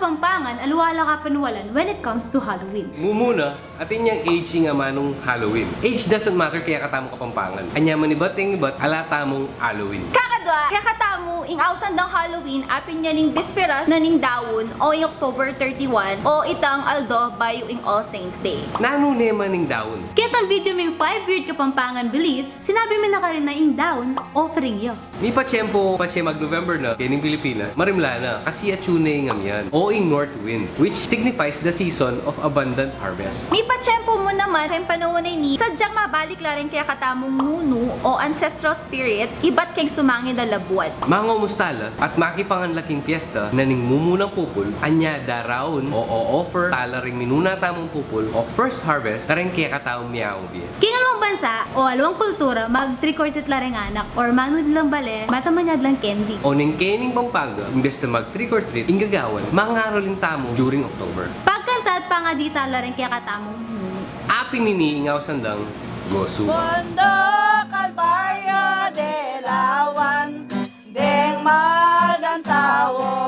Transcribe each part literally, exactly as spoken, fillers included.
Kapampangan, aliwa la kapanwalan when it comes to Halloween. Mumuna, atin yang age ing amanung Halloween. Age doesn't matter kekatamu Kapampangan. Anya manibat ing ibat, ala tamung Halloween. Kakadwa, kekatamu ing ausan dang Halloween, apin ya ning bisperas na ning daun, o ing October thirty-one, o itang aldo bayu ing All Saints Day. Nanu ne man ing daun? Ketang video ming five weird Kapampangan beliefs, sinabi mi na karin na ing daun, offering ya. Mipatiempo patse mag-November na, kening Pilipinas, marimla na, kasi atyu ne ing amian, o ing north wind, which signifies the season of abundant harvest. Mipatiempo mu naman keng panaun a ini, sadyang mabalik la reng kekatamung nunu o ancestral spirits, ibat keng sumangid a labuad. Mangomusta la at makipanganla king piesta na ning mumunang pupul, anya daraun o o-offer tala ring minuna tamung pupul o first harvest kareng kekatamung meaubie. King aliwang bansa o aliwang kultura, mag-trick or treat la reng anak, or manud lang bale, mataman ya lang candy. O neng kening Pampanga, imbes na mag-trick or treat, ing gagawan, mangarol ing tamu during October. Pagkanta at pangadi tala reng kekatamung nunu. Apin ini ing ausan dang gosu. Banda Calvaria de Lawan, deng Magantao.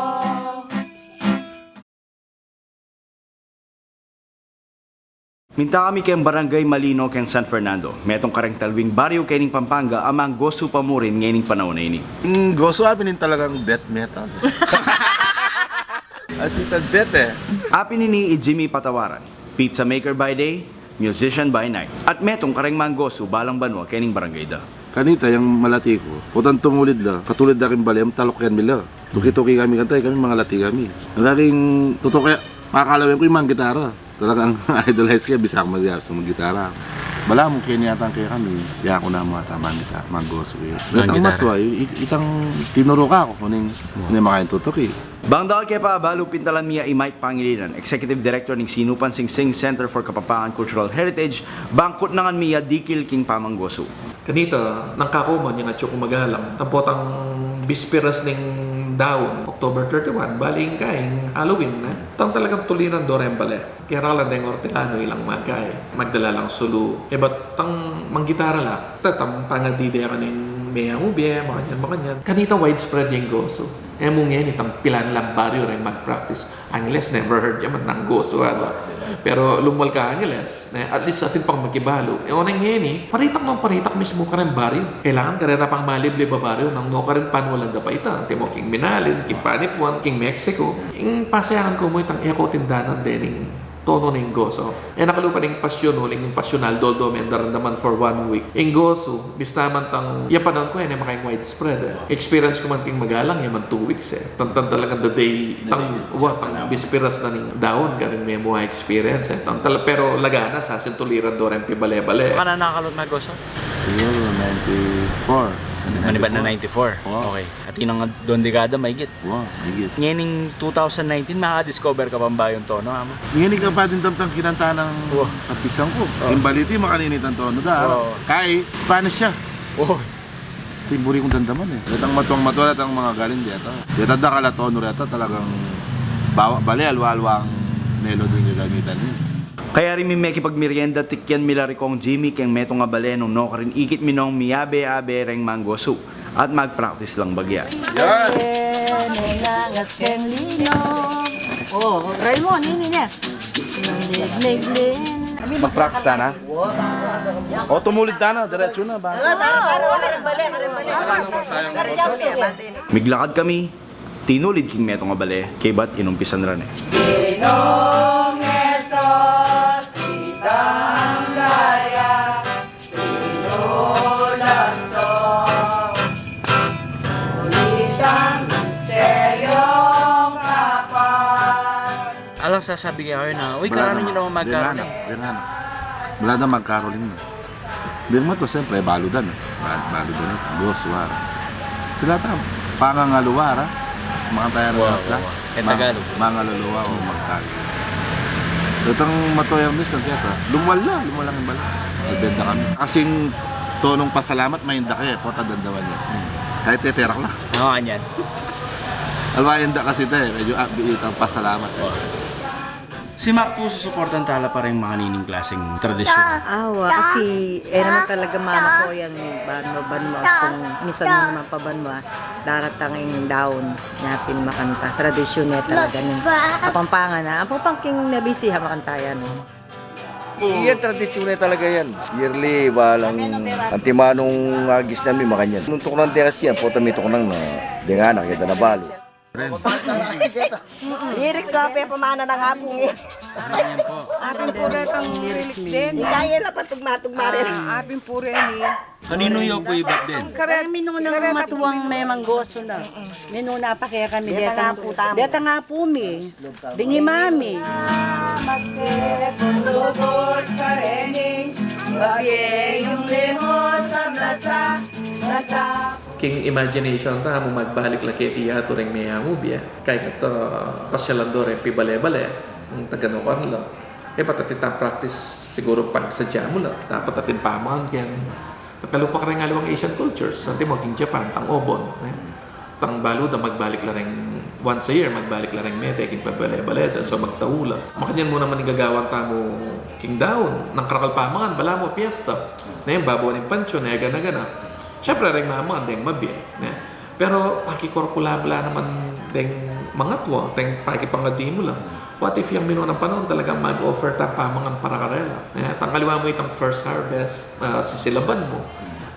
Minta kami keng Barangay Malino keng San Fernando. Metung kareng talwing baryu kening Pampanga a manggosu pa murin ngening panaun a ini. Mm, gosu apin ing talagang death metal. As in, death eh. Apin ini i Jimmy Patawaran, pizza maker by day, musician by night. At metung kareng manggosu balang banua kening barangay da. Kanita, yang malati ku, potang tumulid la, katulid da king bale, taluk yan mila. Tuki-tuki kami kanita, kami mangalati kami. Laging tutuki, makakalawen ku ing manggitara. Talagang idolize ke, bisa ku mag-, manggitara. Balamu keni ata kekami, ya ku na mu ata manggita-, manggosu. Datang matua, i-, i-, itang tinuru ka ku, kuning, kuning makain tutuki. Bang dakal ke pa abalu, pintalan mi ya i Mike Pangilinan, Executive Director ning Sinupan Singsing Center for Kapampangan Cultural Heritage, bang kutnangan mi ya dikil king pamanggosu. Kanita, nang kaku man yang atyu kung magalang, tang potang bisperas ning daun, October thirty-one, bali ing kayang Halloween na. Tang talagang tuliran do reng bale. Keralan deng ortelano ilang magkai, magdala lang sulu. E bat tang manggitara la, ta tang pangadi de kaning meang ubie, makanyan, makanyan. Kanita widespread yang gosu. E mu ngeni tang pilan lang baryu reng mag-practice. Angeles, never heard ya man nang gosu, ala. Pero lumual ka Angeles, ne, at least atin pang makibalu. E, o neng ngeni, paritak nang paritak mismu kareng baryu. Kailangan kareta pang maliblib a baryu nang nukarin panualan da pa ita. Antimo king Minalin, king Panipuan, king Mexico. Ing pasayangan ku mu itang e ku tindanan dening tonu ning gosu. E na kalupa ning pasyun, uling ing pasyun aldo-aldo me daramdaman for one week. Ing gosu, bista man tang, ya panaun ku, e ne makaing widespread, e. Experience ku man king magalang, ya man two weeks, e. Tang, tang talagang the day, tang, wa, tang bisperas na ning daun, karin me mu experience, e. Tang tala-, pero lagana, sasin tuliran do reng pibale-bale. Baka na nakakalung na gosu? Siguro ninety-four. Manibat na ninety-four? Oo. Okay. Atin nang duang dekada, maigit. Wa, maigit. Ngening two thousand nineteen, makadiscover ka pang bayung tonu, ama? Ngeni ka pa din tamtang kinanta nang kapisan ku. Wa. Ing baliti, makanini tang tonu da, ala. Wa. Kaya, Spanish ya. Wa. Ito ing buri kung damdaman, e. Detang matuang matua, detang mangagaling, deta. Deta dakal a tonu reta, talagang bawa, bale, aliwa-aliwang melody ing gagamitan, e. Kaya rin mi mekipagmerienda, tikyan mi la ri Kong Jimmy keng metung a bale nung nukarin ikit mi nong miyabe-abe reng manggosu at mag-practice lang bagya. Yan! Nangangas keng lino. O, Raymond, ini ne. Mag-practice tana? O, tumulid tana, diretsu na ba? Tara, tara, tara, tara, bale, bale, bale. Miglakad kami, tinulid king metung a bale, kaybat inumpisan ra ne. Alang sasabi kaya kayu na, "Uy, karanu yu naman magkarol." Wala na, wala na. Wala na magkarol ini. Deng matua, siyempre, baludan, e. Ba-, baludan, e. Gosu, wa. Tila ta, pangangaluwa ra. Makatayan na sila. Wa, wa. E, Tagalog. Mangaluluwa o magkali. Itang matua yang minsan, kaya ta, lumual la, lumual lang ing bale. Nagbenda kami. Kasing tonung pasalamat, mainda ke, pota dandaman ya. Hmm. Kahit teterak lang. Oo, anyan. Alwa, inda kasi ta, e. Medyo upbeat ang pasalamat, e. Oo. Si Mac pu, susuportan ta la pa ring makanining klaseng tradisyun. Awa, kasi, e naman talaga mamakoy yang banwa-banwa, kung misan mu naman pa banwa, daratang ing daun, nya pin makanta. Tradisyun ne talaga ning Kapampangan, a. Ampong pangking nabisi ha makanta yan, e. Iya, tradisyun ne talaga yan. Yearly, balang antimanung agis na mi, makanyan. Nung tuknang deras yan, pota mi tuknang na, deng anak, keta na balu. Lyrics na pepamana na nga pu, e. Apin pu retang lyrics din. Kaya la patugma-tugma rin. A, apin pu reni. Kaninu yu pu ibat din? Kareng minunang matuang me Manggoso na. Minuna pa kekami, deta nga pu mi. Bingi mami. King imagination tamu, magbalik la keti yatu reng meyangu bie. Kaya keta, pasyalan do reng pibale-bale, ing taga-nukar la. E, pati atin tang practice, siguru pagsadya mu la. Dapat atin pamangan ken Kalupa kareng aliwang Asian cultures, antimo king Japan, tang obon, ne? Tang balu da, magbalik la reng, once a year, magbalik la reng mete king pabale-bale da, so magtau la. Makanyan mu naman ing gagawan tamu king daun, nung karakal pamangan, balamu piyesta, ne? Babawan ing pansion, ne? Gana-gana. Siyempre, reng mamangan, deng mabie, ne? Pero pakikorkula mu la naman deng mangatua, deng pakipangadi mu la. What if yang minunang panaun talagang mag-offer tang pamangan para karela? E, tang aliwa mu itang first harvest, a, sisilaban mu.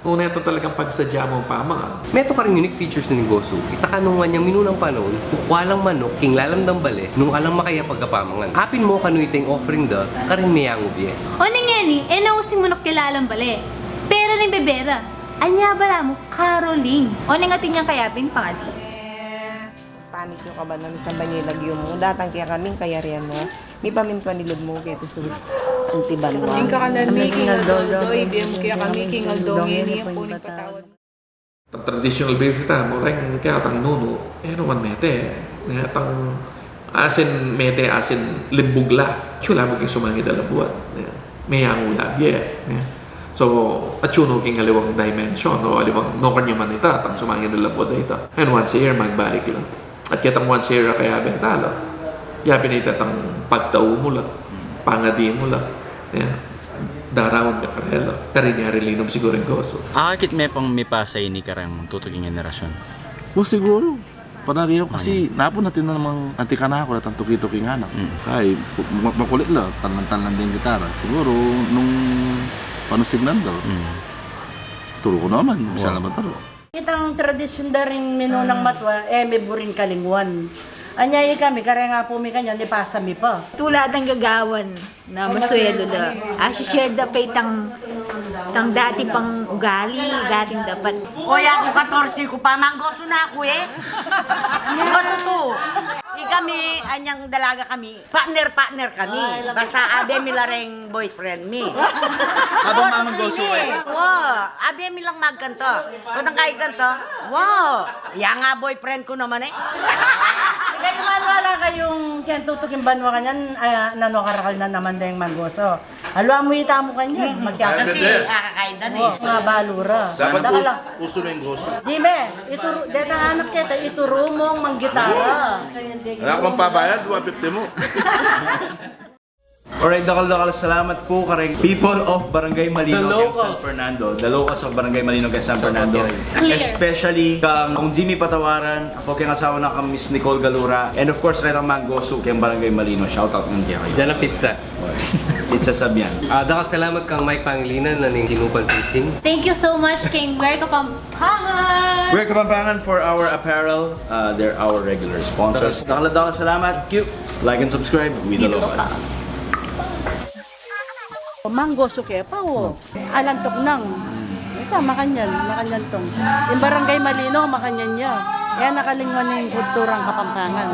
Nune, ita talagang pagsadya mu ing pamangan. Metung kareng unique features na ning Goso. Ita kanung anyang minunang panaun, kukua lang manuk king lalam dang bale, nung alang makaya pagkapamangan. Apin mu kanu ita ing offering da kareng meyangu bie. O, nung ngeni, e na usu ing manuk king lalam bale. Pera ning bebera. Anya balamu, caroling. O, nung atin yang kayabing pangadi. Pamit yu ka ba nung misan banyu ing lagyu mu, datang kekami ing kayarian mu. Mipamintuan ing lub mu keti sulud anti banwa. Ing kakanan mi king aldo-aldo, ibie mu kekami king aldo ngeni, ampon ing patawad mu. Tang traditional belief tamu, reng kaya tang nunu, e naman mete, ne, tang asin mete, asin limbug la, atyu la mu king sumangid a labuad, ne, meyangu la bie, ne. So, atyu no king aliwang dimension, o aliwang nukar ya man ita, tang sumangid a labuad a ita. And once a year, magbalik la. At ketang once a year a kayabe ta la, ya pin ita tang pagtau mu la, pangadi mu la, ya, daraun ka karela, karin ya rin linum siguru ing Goso. Akakit me pang mipasa ini kareng tutuking henerasyon? O, siguru. Para rin kasi, napun atin na namang anti kanaku, datang tuki-tuking anak. Mm. Kaya, ma-, makulit la, tanlan-tanlan deng gitara. Siguru, nung panusin lang daw. Mm. Turu ku naman, bisa naman turu. Itang tradisyun da ring minunang matua, e mi buring kalingwan. Anya ikami, kareng apu mi kanyan, ipasa mi pa. Tula dang gagawan na maswelu da. Asi-share da pa itang, itang dati pang ugali, dating dapat. Oy, aku katorse ku pa, Manggoso na aku, e. Matutu. Ikami, anyang dalaga kami, partner-partner kami. Basta abe mi la reng boyfriend mi. Habang Manggoso e. Wa, abe mi lang magkanto. Potang kay kanto. Wa, ya nga boyfriend ku naman e. Kaya maniwala kayung keng tutuking banwa kanyan, a, nanu, karakal na naman deng Manggoso. Alwa mu ita mu kanyan, makyakasi. Kasi akakaidan e. Wa, nga balu ra. Dapat usu na ing Goso. Dime, ituru, detang anak keta, ituru mung manggitara. Anak, mang pabayad, one fifty mu. Alright, dakal-dakal salamat pu kareng people of Barangay Malino, keng San Fernando. The locals of Barangay Malino, keng San Fernando. Especially kang Kung Jimmy Patawaran, ampong keng asawa na kang Miss Nicole Galura. And of course, retang Manggoso keng Barangay Malino. Shout out ngan kekayu. Diyan ang pizza. Pizza Sabian. A, dakal salamat kang Mike Pangilinan na ning sinupan sing-sing. Thank you so much keng Where Kapampangan! Where Kapampangan for our apparel. Uh, they're our regular sponsors. Dakal-dakal salamat. Thank you. Like and subscribe. We the local. Manggoso ke pa, o. Alantok nang. Ita, makanyan, makanyan tong. Ing Barangay Malino, makanyan ya. Kaya nakalingwan ing kulturang Kapampangan.